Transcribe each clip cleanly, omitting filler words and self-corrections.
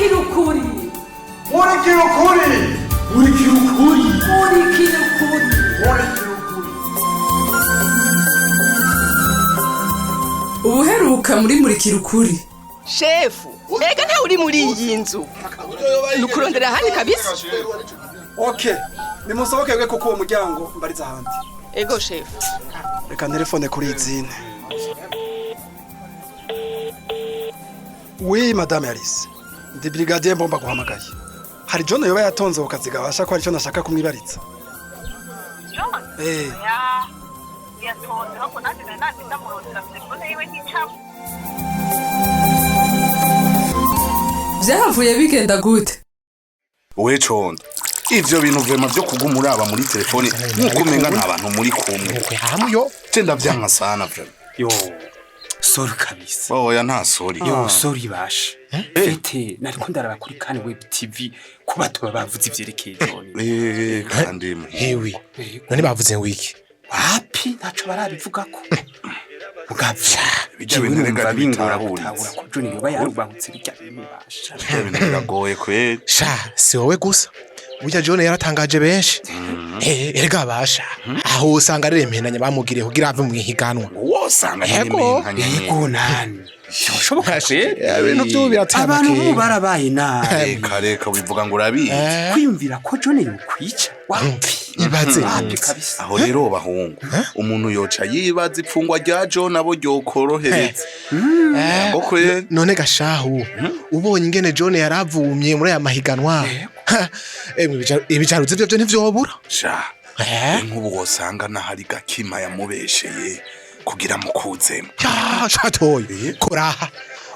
Murikira ukuri. Murikira ukuri. Murikira ukuri. Murikira ukuri. Murikira ukuri. Ubuheruka muri Murikira ukuri. Shefu, ega ntawe uri muri iyi nzu, ni ukurondera ahandi kabisa. Okay, nimusohoke kuko uwo muryango mbariza ahandi. Ego shefu. Reka telefone kuri izine. Oui, madame Alice. Ndi brigadier mbomba guhamagaye. Hari John yoba yatonze ku kazi gabasha ko hari icyo nashaka kumwibariza. John? Eh. Ya, yatonze ahubwo nanjye nari nanjye ndamurondera telefone yiwe nticamo. Vyahavuye bigenda gute? We condo, ivyo bintu vraiment vyo kuguma uraba muri telefone nkuko umenga nta bantu muri kumwe, hamuyo. Je ndavyanka sana vraiment. Yo, sorry kabisa. Oya, nta sorry. Yo, sorry basha. Fete nariko ndaraba kuri Kani Web TV ko bato bavuze ivyerekeye John. Eh, kandi Hewe, none bavuze ngo iki? Wapi, ntaco barabivugako. Mugavya Bijya bintu rega bingora ntibitahuritse. gutahura ko John yoba yarubahutse bijya bintu basha. Ivyo bintu biragoye kweli. Sha, si wowe gusa, burya John yaratangaje benshi. Eh, erega basha, aho usanga ari impenanya bamugiriye kugira ave mu ihiganwa. Wosanga Yego. Yego nani. Byoshoboka kweli. Ibintu by'ubu birateye Abantu ubu amakenga. barabaye nabi. Reka reka, wivuga ngo urabizi. Kwiyumvira ko John yokwica. Wapi. Ibaze. Wapi kabisa. Aho rero bahungu, umuntu yoca yibaza ipfungwa rya John abo ryokorohereza ngo kweli. None gashahu, ubonye ingene John yaravumye muri aya mahiganwa. Ha, emwe, ibijaruzi vyo ntivyobura. Sha. Eh? Nk'ubu wosanga nahari Gakima yamubesheye kugira mukuzemo. Ya, shatoye koraha,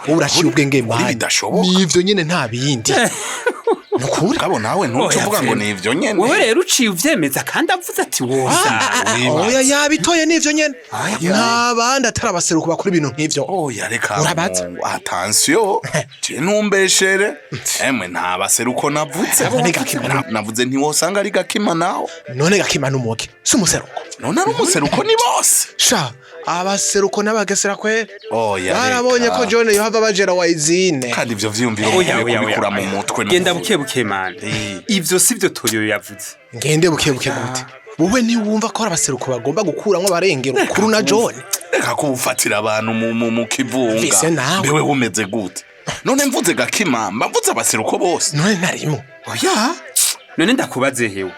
wowe uraciye ubwenge Uri mani. bidashoboka. Nivyo nyene, nta bindi, nukuri. Kabo nawe ntuce Oya, uvuga ngo Fred. ni ivyo nyene. Wewe rero uciye uvyemeza kandi avuze ati woza. Oya, yabitoye, nivyo nyene, nta bandi atari abaseruko bakora ibintu nk'ivyo. Oya reka. Urabaza? Mungu, attention, je ntumbeshere emwe, nta baseruko navuze. None Gakima Navuze ntiwosanga ari Gakima nawe. None Gakima n'umuke si umuseruko? None ari umuseruko ni bose. Sha, abaseruko n'abagesera kwera Oya barabonye reka. ko John yohava bajera wayizine. Kandi ivyo vyiyumviro Oya, ukwiye oya, oya, kubikura mu oya. mutwe. Genda n'ukuri. buke buke mani. Eh. Ivyo sivyo Toyo yavuze. Ngende buke buke gute? Wowe ntiwumva ko hari abaseruko bagomba gukuramwo abarengero kuru na John? Reka kubufatira abantu mu kivunga. Mvise nawe. Mbewe wumeze gute? None mvuze Gakima mba mvuze abaseruko bose? None narimo. Oya. None ndakubaze hewe.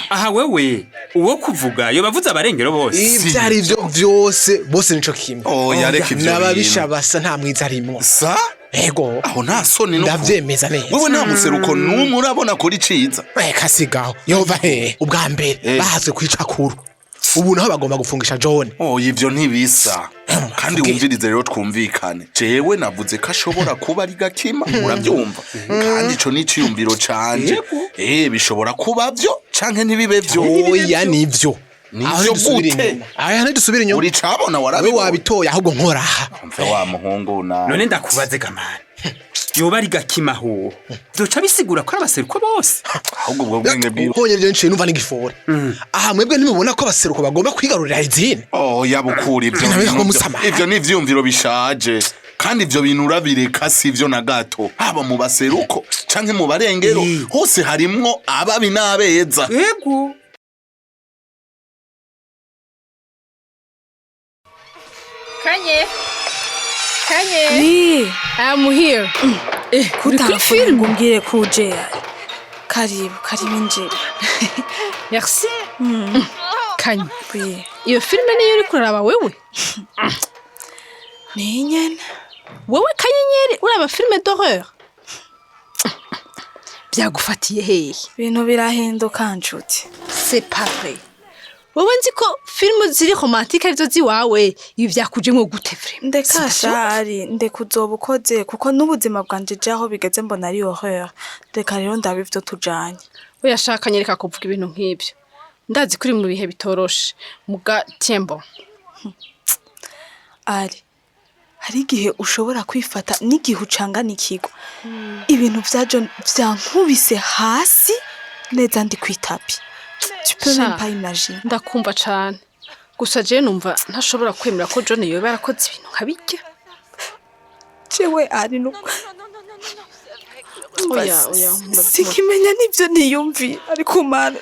Aha wewe uwo kuvuga yo bavuze abarengero bose. Ivyo ari vyo vyose, bose nico kimwe. Oya reka ivyo N'ababisha bintu. basa, nta mwiza arimwo. Sa. Ego. Aho nta soni no Ndavyemeza neza. Wewe nta museruko n'umwe urabona kuri ciza. Reka sigaho, yova hehe? Ubwa mbere bahazwe kwica kuru, ubu naho bagomba gufungisha John. Oya, ivyo ntibisa kandi. Vuge. Wumvirize rero twumvikane, jewe navuze ko ashobora kuba ari Gakima, urabyumva? Kandi ico ni iciyumviro canje. Eh, bishobora kuba vyo canke ntibibe vyo. Oya, nivyo. Nivyo Aho ntidusubira gute? inyuma, aho ntidusubira inyuma. Uri cabona. Wewe Warabibonye. wabitoye, ahubwo nkoraha. Mve wa muhungu na None ndakubaze gamani. Yoba ari Gakima ho. Vyoca bisigura ko ari abaseruko bose. Ahubwo ubwo bwenge bwiwe. Ubonye rero nciye numva n'igifore. Aha mwebwe ntimubona ko abaseruko bagomba kwigarurira izindi? Oya, bukura ivyo Nawe bintu ko musama. Ivyo ni ivyiyumviro bishaje, kandi ivyo bintu urabireka, si ivyo na gato. Haba mu baseruko canke mu barengero, hose harimwo ababi n'abeza. Yego. Kanye. Kanye. Oui. I'm here. Eh, uri kuri Kutelefone film? ngo umbwire ko uje. Karibu, karibu, injira. Merci. Kanye. Oui. Iyo filme niyo uri kuraraba wewe? Ni nyene. Wewe Kanyenyeri uraba filme d'horreur? Byagufatiye hehe? Ibintu birahinduka nshuti. C'est pas vrai. Wowe nzi ko filme ziri romantique arizo ziwawe, ibi byakujemwo gute vraiment? Ndeka shari, ndeka uzoba ukoze kuko n'ubuzima bwanje je aho bigeze mbona ari horreur. Reka rero ndabe ivyo tujanye. Oya shaka nyereka kuvuga ibintu nk'ibyo. Ndazi ko uri mu bihe bitoroshe. Muga tiembo. Ari hari igihe ushobora kwifata n'igihe ucangana ikigo. Ibintu vya John vyankubise hasi neza ndi kwitapi. Tu peux Sha. même pas imaginer. Ndakumva cane. Gusa je numva ntashobora kwemera ko John yoba yarakoze ibintu nka bijya. Jewe ari Oya, oya, Sikimenya n'ibyo niyumviye, ariko Mana,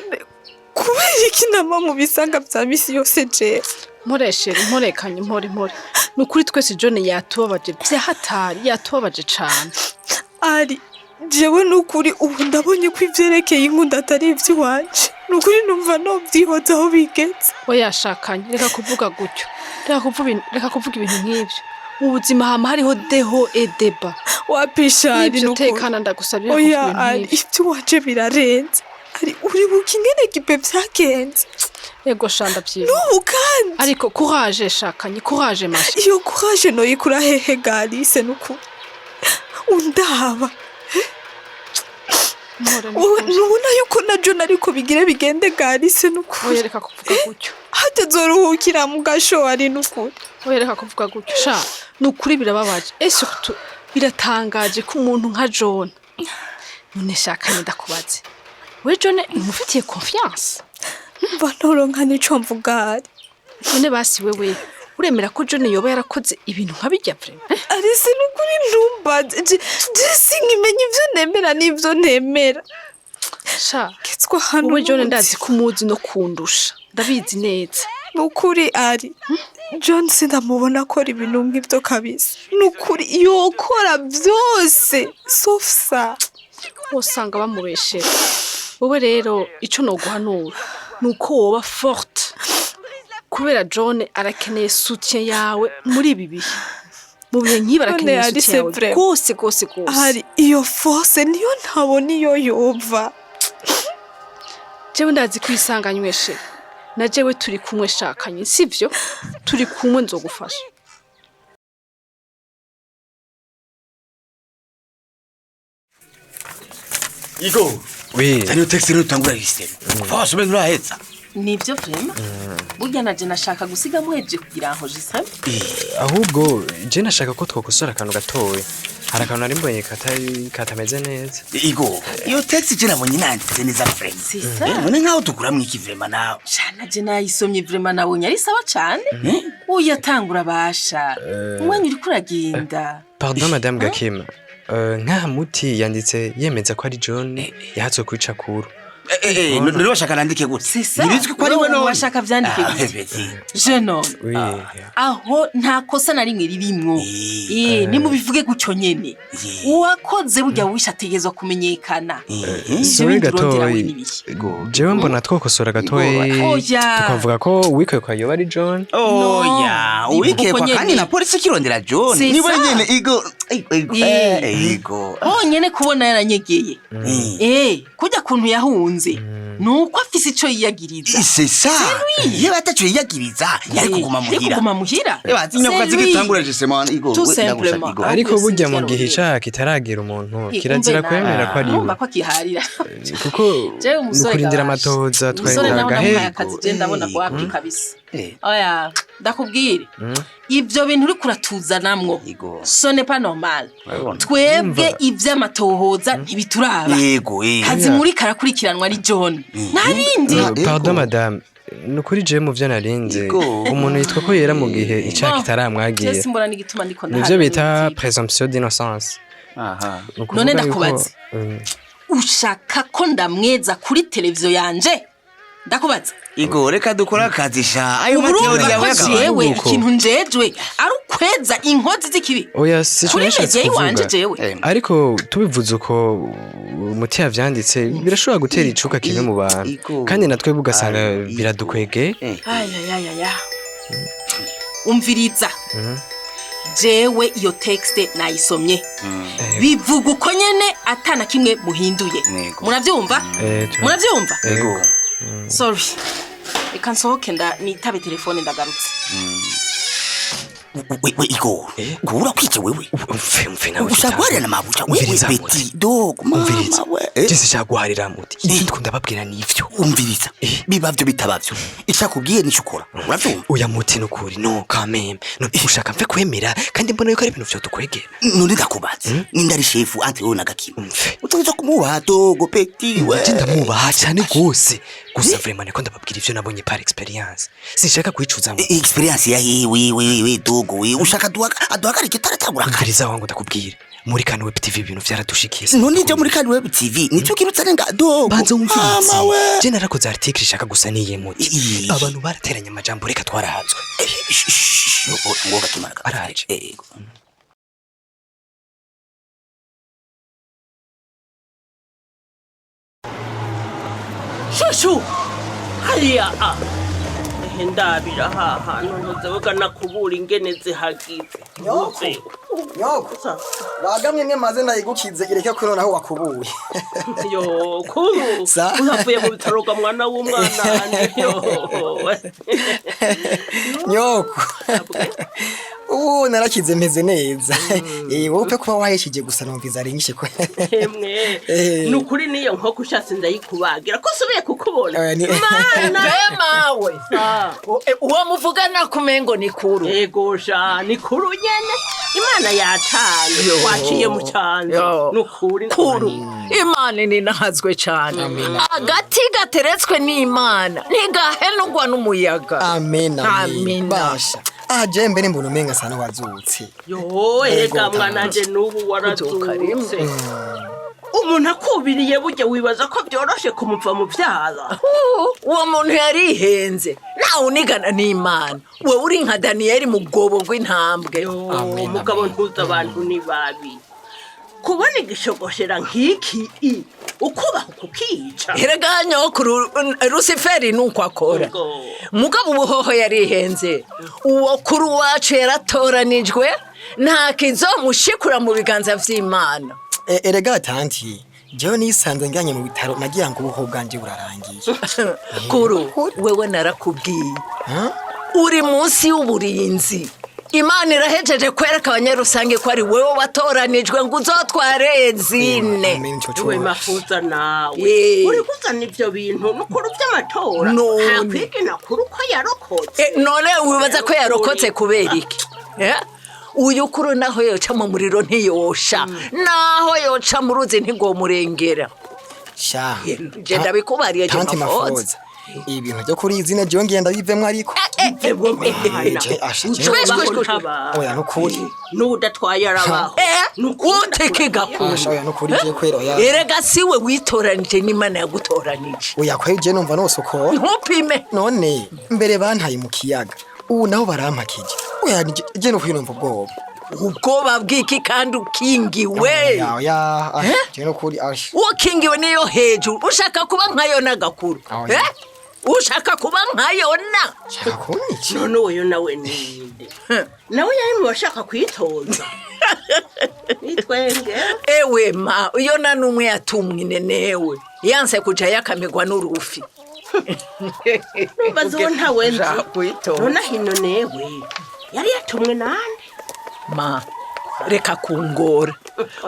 kubera iki nama mu bisanga vya misi yose jewe? Mporeshere, mporekanye, mpore, mpore. Ni ukuri twese John yatubabaje byahatari, yatubabaje cane. Ari jewe nukuri ubu ndabonye ko ivyerekeye inkunda atari ivy'iwanje. Nukuri numva nobyihoza aho bigeze. Oya shakanye, reka kuvuga gutyo, reka kuvuga ibintu nk'ivyo. Mu buzima hama hariho deho edeba. Wapishari. N'ivyo. Nukuri. Tekana, ndagusabye, reka Oya kuvuga ibintu Ari, nk'ivyo. ivy'iwanje birarenze. Ari, uribuka ingene gipe vyagenze? Ego sha, ndavyibuka. N'ubu kandi. Ariko courage shakanye, courage masha. Iyo courage noyikura hehe ga Alice? Nukuri undaba. Mpore. Wowe Nukuri. ntubona yuko na John ariko bigire bigende ga Alice? Nukuri. Oya, reka kuvuga gutyo. Hajya azoruhukira mu gasho, ari nukuri. Oya, reka kuvuga gutyo sha, ni ukuri birababaje, et surtout biratangaje ko umuntu nka John. None shakanye, ndakubaze, we John umufitiye confiance? Mva ntoronka n'ico mvuga, Ari. None basi wewe uremera ko John yoba yarakoze ibintu nka bijya vraiment, eh? Alice, nukuri ntumbaze. Je sinkimenya ivyo nemera n'ivyo ntemera. Sha. Ketswa hano. Wowe John n'ubundi. ndazi ko umuzi no kundusha, ndabizi neza. Nukuri Ari, John sindamubona akora ibintu nk'ivyo kabisa. Nukuri yokora byose sauf ça. Usanga bamubeshera. Wowe rero ico noguhanura ni uko woba forte, kubera John arakeneye soutien yawe muri ibi bihe, mu bihe nk'ibi arakeneye None soutien yawe Alice, vraiment. rwose rwose rwose. Ari, iyo force niyo ntabona iyo yova. Jewe ndazi kwisanganywe chérie, na jewe turi kumwe shakanye, sivyo? Turi kumwe, nzogufasha. Igo. Oui. Zani texte rero utangura lisiteme. Kuva wasomye nturaheza. Nibyo vraiment, burya naje nashaka gusiga muheje kugira ngo jisame. Ahubwo je nashaka ko twakosora akantu gatoya. Hari akantu nari mbonye katari katameze neza. Igo. Iyo texte je nabonye nanditse neza vraiment. C'est ça. None nkaho tukuramwo iki vraiment nawe? Cana je nayisomye vraiment, nabonye ari sawa cane. Uyatangura basha, umwanya uriko uragenda. Pardon Madame Gakima. Nkaha muti yanditse yemeza ko ari John yahatswe kwica kuru. Eh eh, none bashaka nandike gute? C'est ça. Ntibizwi ko ari we none. Washaka vyandike Ah, gute? beti. Jeune homme, Oui. aho nta kosa na rimwe ririmwo. Nimubivuge gutyo nyene. Uwakoze burya wishe ategerezwa kumenyekana. Ivyo Sorry bindi urondera we gatoyi. n'ibihe? Jewe mbona twokosora gatoyi. Oya. Tukavuga ko uwikekwa yoba ari John. Oya, No, uwikekwa bivuga uko kandi nyene. na polisi kirondera John. C'est Ni we ça. nyene Igo. Igo. Igo. Igo. Honyene kubona yaranyegeye, kurya kuntu yahunze nuko afise ico yiyagiriza. C'est ça. Iyo ataco yiyagiriza yari kuguma Yari muhira. kuguma muhira. Eba zinyabuka C'est lui. zigitangura justement Igo. Tout we, ndagusaba, simplement. Igo. Ariko burya mu Sinzi gihe vyarondera. icaha kitaragira umuntu, kirazira Umve kwemera ko ari we. Urumva ko akiharira. Kuko Jewe umusore nukurindira gabasha. amatohoza Umusore twenda nawe namuhaye gahe. akazi, je ndabona ko wapi kabisa. Oya, ndakubwire, ivyo bintu uriko uratuzanamwo Igo. ce n'est pas normal. Urabibona? Twebwe ivy'amatohoza ntibituraba. Yego, eh. Kazi muri karakurikiranwa ari John, nta bindi. Pardon madame, nukuri jewe mu vyo narinze, Yego. umuntu yitwa ko yera mu gihe icaha Bon, kitaramwagira. je simbona n'igituma ndiko Nivyo ndaharira bita n'ibiti. présomption d'innocence. Aha. Ni ukuvuga None yuko, ndakubaze. Ushaka ko ndamweza kuri televiziyo yanje? Ndakubaza. Igo, reka dukore akazi sha. Ayo Ubu urumva ma théories ko yawe. jewe Uko. ikintu njejwe ari ukweza inkozi z'ikibi Oya, sico kuri nashatse media yiwanje kuvuga. jewe? Ariko tubivuze uko umuti yavyanditse, birashobora gutera icuka kibi mu bantu, Igo. kandi natwe ugasanga Ayo, Igo. biradukwegeye. Ayayayaya, umviriza, jewe iyo texte nayisomye, bivuga uko nyene atana kimwe muhinduye. Yego. Muravyumva? Muravyumva? Yego. Sorry, reka nsohoke nda nitabe telefone, ndagarutse. We Igor. Ngo urakwice wewe. Umve, umve nawe. Ushaka guharira na mabuja wewe? Umviriza, Beti Muti. dog Umviriza. mama we. Jese shaka guharira muti. Ivyo ndiko ndababwira nivyo. Umviriza. Bibavyo bitabavyo. Icakubwiye nico ukora. Uravyumva? Oya muti, nukuri no quand même. No ushaka mve kwemera kandi mbona yuko ari ibintu vyodukwegera. None ndakubaza. Ninda ari shefu entre wowe na Gakima? Umve. Utegerezwa kumubaha dogo petit we. Je ndamwubaha cyane gose. Gusa vraiment niko ndababwira ivyo nabonye par expérience. Sinshaka kwicuza ngo. Expérience ya we we we dogo we. Ushaka duhagarike taratangura kare. Umviriza wangu ndakubwira. Muri Kano Web TV ibintu vyaradushikiye. None ibyo muri Kano Web TV nicyo kirutse renga dogo. Banza wumvirize. Mama we. Je narakoze article ishaka gusa niyemuti. Abantu barateranye amajambo, reka twarahanzwe. Ngo gakimara. Araje. Ego. Shushu hariya a ehe ndabira ha hantu ntuzebuga nakubura ingene zihagize. Nyoko, nyoko, wagamye mwe maze ndayigukize ireke ko noneho wakubuye. Yo kuru. Sa? Uravuye mu bitaro ga mwana w'umwana wanje yo. Nyoko, ubu narakize meze neza. Eh, wowe pe kuba wahesheje gusa numviza ari nyishe ko. Emwe Eh. ni ukuri niyo nkoko ushatse ndayikubagira ko usubiye kukubona. Mana. Mbe mawe, uwo muvugana kumengo ni kuru. Ego sha, ni kuru nyene. Imana yacanye waciye mu cyanzu. Yo. Ni ukuri. Kuru, Imana ninahazwe cyane. Agati gateretswe n'Imana ntigahenurwa n'umuyaga. Amen, amen. Amina. Basha. Ah, je mbere mbona umenga sana wazutse. Yo, ega mwana nje n'ubu warazutse. Umuntu akubiriye burya wibaza ko byoroshe kumuva mu byara. Uwo muntu yarihenze, nawe unigana n'Imana. Wowe uri nka Daniyeli mu bwobo bw'intambwe. Umugabo ntuzi abantu ni babi. Kubona igishogoshera nk'iki i ukubaho kukica. Erega nyokuru, Rusiferi nuko akora. Mugabo ubuhoho yarihenze. Uwo kuri wacu yaratoranijwe, nta kizomushikura mu biganza vy'Imana. E, erega tanti, jewe nisanze njyanye mu bitaro nagira ngo ubuho bwanje burarangiye. Kuru, wewe narakubwiye, uri munsi y'uburinzi. Imana irahejeje kwereka abanyarusange ko ari wewe watoranijwe ngo uzotware ezine. Iwe mafuza nawe Eh. uri kuzana ivyo bintu nukuru vy'amatora. None. Ntakwigina kuri uko yarokotse. None wibaza ko yarokotse kubera iki? Eh? Uyu kuru naho yoca mu muriro ntiyosha, naho yoca mu ruzi ntigomurengera. Sha. Je ndabikubariye je. Tanti Mafoza. Mafoza. Ibintu byo kuri izina jewe ngenda bivemwo ariko. Je, asha, je- Oya nukuri. N'udatwaye arabaho. Uteke gakuru. Asha, oya nukuri je kwera oya. Erega siwe witoranije, n'Imana yagutoranije. Oya kweri je numva nosokora. Ntupime. None mbere bantaye mu kiyaga. Ubu naho barampakije. Oya je nukuri numva ubwoba. Ubwoba bw'iki kandi ukingiwe? Oya oya, asha, je nukuri asha. Ukingiwe niyo hejuru. Ushaka kuba nka Yona gakuru? Oya. Eh? Ushaka kuba nka Yona? None uyu nawe ninde? Nawe yari mu bashaka kwitoza nitwenge. Ewe ma, Yona numwe yatumwe nenewe yanse kuja yakamirwa n'urufi. Numva uwo ntawe nzi. Ushaka kwitoza. None hino newe yari yatumwe nande? Ma, reka kungora.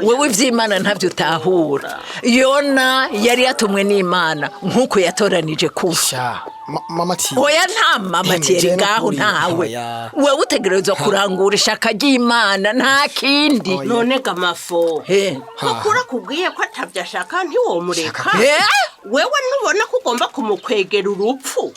Wewe ivy'Imana ntavyo utahura. Yona yari yatumwe n'Imana nk'uko yatoranije kufa. Mama T. Oya, nta mama Thierry ngaho ntawe. Wewe utegerezwa kurangura ishaka ry'Imana, nta kindi. None gamafo Eh. Mukuru akubwiye ko atavyo ashaka ntiwomureka? Eh? Wewe ntubona ko ugomba kumukwegera urupfu?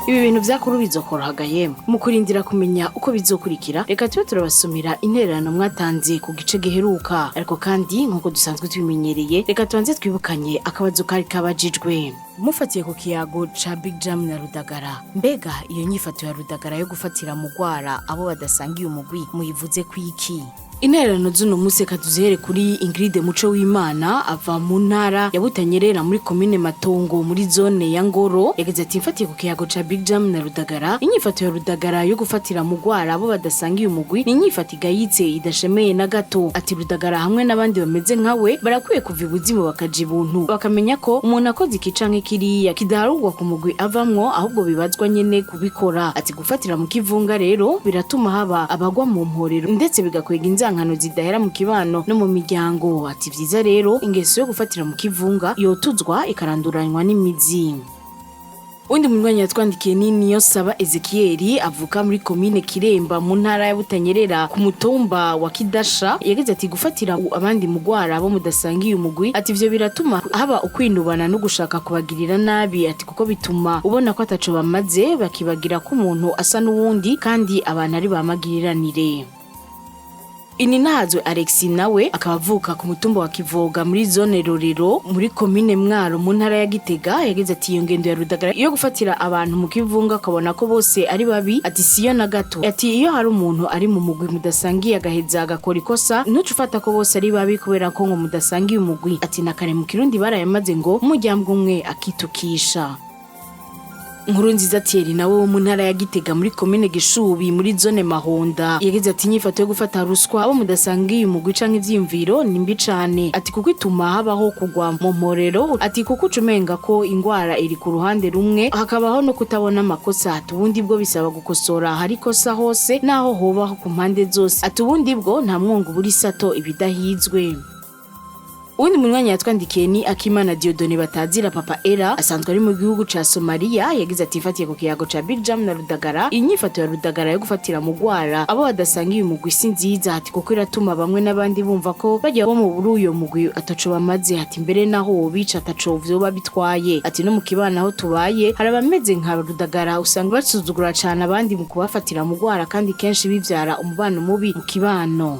Ibi bintu byakuru bizokorohaga yemwe. Mu kurindira kumenya uko bizokurikira, reka tube turabasomera intererano mwatanze ku gice giheruka. Ariko kandi nk'uko dusanzwe tubimenyereye, reka tubanze twibukanye akabazo kari kabajijwe. Mufatiye ku kiyago ca Big Jam na Rudagara, mbega iyo nyifato ya Rudagara yo gufatira mu gwara abo badasangiye umugwi muyivuze kwiki? Intererano z'uno munsi reka tuzihere kuri Ingrid Muco w'Imana ava mu ntara ya Butanyerera muri komine Matongo muri zone ya Ngoro. Yagize ati: "Mfatiye ku kiyago ca Big Jam na Rudagara, inyifato ya Rudagara yo gufatira mu gwara abo badasangiye umugwi ni inyifato igayitse idashemeye na gato." Ati: "Rudagara hamwe n'abandi bameze nkawe barakwiye kuva ibuzimu bakaja ibuntu, bakamenya ko umuntu akoze iki canke kiriya kidaharurwa ku mugwi avamwo, ahubwo bibazwa nyene kubikora." Ati: "Gufatira mu kivunga rero biratuma haba abagwa mu mporero, ndetse bigakwega inzankano zidahera mu kibano no mu miryango." Ati: "Vyiza rero ingeso yo gufatira mu kivunga yotuzwa ikaranduranywa n'imizi." Undi munywanyi yatwandikiye ni Niyonsaba Ezekiel, avuka muri komine Kiremba mu ntara ya Butanyerera ku mutumba wa Kidasha. Yagize ati gufatira abandi mugwara bo mudasangiye umugwi, ati ivyo biratuma haba ukwinubana no gushaka kubagirira nabi, ati kuko bituma ubona ko ataco bamaze, bakibagira ko umuntu asa n'uwundi kandi abantu ari bamagiriranire. Ininahazwe Alexis nawe akaba avuka ku mutumba wa Kivoga muri zone Rorero muri komine Mwaro mu ntara ya Gitega. Yagize ati iyo ngendo ya Rudagara iyo gufatira abantu mu kivunga akabona ko bose ari babi, ati siyo na gato. Ati iyo hari umuntu ari mu mugwi mudasangiye agaheza agakora ikosa, ntuce ufata ko bose ari babi kubera ko ngo mudasangiye umugwi. Ati na kare mu Kirundi barayamaze ngo umuryango umwe akitukisha. Nkurunziza Thierry nawe wo mu ntara ya Gitega muri komine Gishubi muri zone Mahonda, yagize ati inyifato yo gufata ruswa abo mudasangiye umugwi canke ivyiyumviro ni mbi cane, ati kuko ituma habaho kugwa mu mporero, ati kuko ucumenga ko ingwara iri ku ruhande rumwe, hakabaho no kutabona amakosa. Ati ubundi bwo bisaba gukosora ahari ikosa hose naho hobaho ku mpande zose, ati ubundi bwo nta mwongo buri sato ibidahizwe. Uwundi munywanyi yatwandikiye ni Akimana Dieudonné batazira Papa Era, asanzwe ari mu gihugu ca Somalia. Yagize ati mfatiye ku kiyago ca Big Jam na Rudagara, inyifato ya Rudagara yo gufatira mu gwara abo badasangiye umugwi si nziza, ati kuko iratuma bamwe n'abandi bumva ko bajya bo mu buri uyo mugwi ataco bamaze, ati mbere naho wobica ataco vyoba bitwaye. Ati no mu kibano aho tubaye hari abameze nka Rudagara, usanga basuzugura cane abandi mu kubafatira mu gwara, kandi kenshi bivyara umubano mubi mu kibano.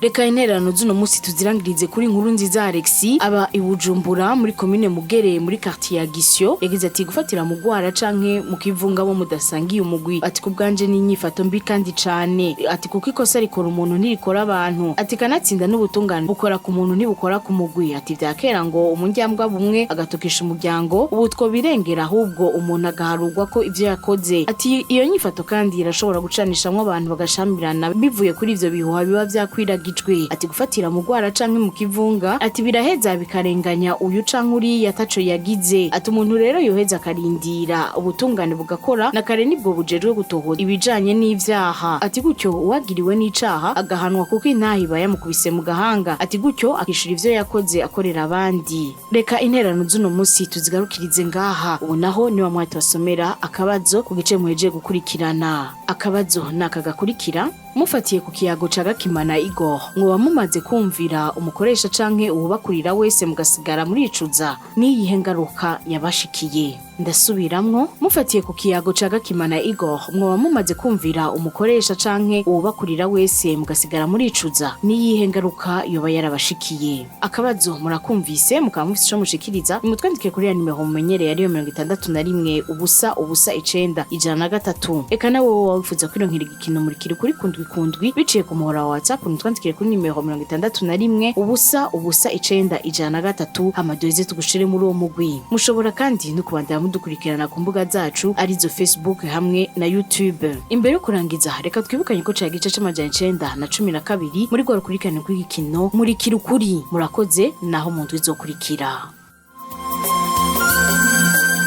Reka intererano z'uno munsi tuzirangirize kuri Nkuru Nziza Alexis aba i Bujumbura muri komine Mugere muri quartier ya Gisyo. Yagize ati gufatira mu gwara canke mu kivunga bo mudasangiye umugwi, ati kubwanje ni inyifato mbi kandi cane, ati kuko ikosa rikora umuntu ntirikora abantu, ati kanatsinda n'ubutungane bukora ku muntu ntibukora ku mugwi. Ati vya kera ngo umundyambwa bumwe agatukisha umuryango, ubu twobirengera ahubwo umuntu agaharurwa ko ivyo yakoze. Ati iyo nyifato kandi irashobora gucanishamwo abantu bagashamirana bivuye kuri ivyo bihuha biba vyakwiragijwe. Ati gufatira mu gwara canke mu kivunga, ati biraheza bikarenganya uyu canke uriya ataco yagize. Ati umuntu rero yoheza akarindira ubutungane bugakora, na kare nibwo bujejwe gutohoza ibijanye n'ivyaha. Ati gutyo uwagiriwe n'icaha agahanwa kuko intaha iba yamukubise mu gahanga, ati gutyo akishura ivyo yakoze akorera abandi. Reka intererano z'uno munsi tuzigarukirize ngaha. Ubu naho niwa mwati wasomera akabazo ku gice muhejeje gukurikirana. Akabazo naka gakurikira: mufatiye ku kiyago ca Gakimana Igor, mwoba mumaze kumvira umukoresha canke uwubakurira wese mugasigara muricuza, niyihe ngaruka yabashikiye? Ndasubiramwo, mufatiye ku kiyago ca Gakimana Igor, mwoba mumaze kumvira umukoresha canke uwubakurira wese mugasigara muricuza, niyihe ngaruka yoba yarabashikiye? Akabazo murakumvise, mukaba mufise ico mushikiriza, nimutwandike kuri ya nimero mumenyereye ariyo 61 0 0 9 103. Eka nawe wowe wifuza kwironkera igikino Murikira Ukuri kundwi kundwi biciye ku muhora wa WhatsApp, nitwandikire kuri nimero 61 0 0 9 103, hama duheze tugushire muri uwo mugwi. Mushobora kandi no kubandanya mudukurikirana ku mbuga zacu arizo Facebook hamwe na YouTube. Imbere yo kurangiza, reka twibukanye ko ca gice c'912 muri rwa rukurikirane rw'igikino Murikira Ukuri. Murakoze, naho mu ndwi izokurikira.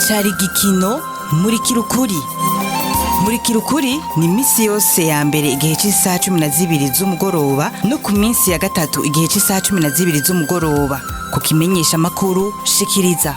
Cari igikino Murikira Ukuri. Murikira Ukuri ni iminsi yose ya mbere igihe cy'isaha 12 z'umugoroba no ku minsi ya gatatu igihe cy'isaha 12 z'umugoroba ku kimenyesha makuru Shikiriza.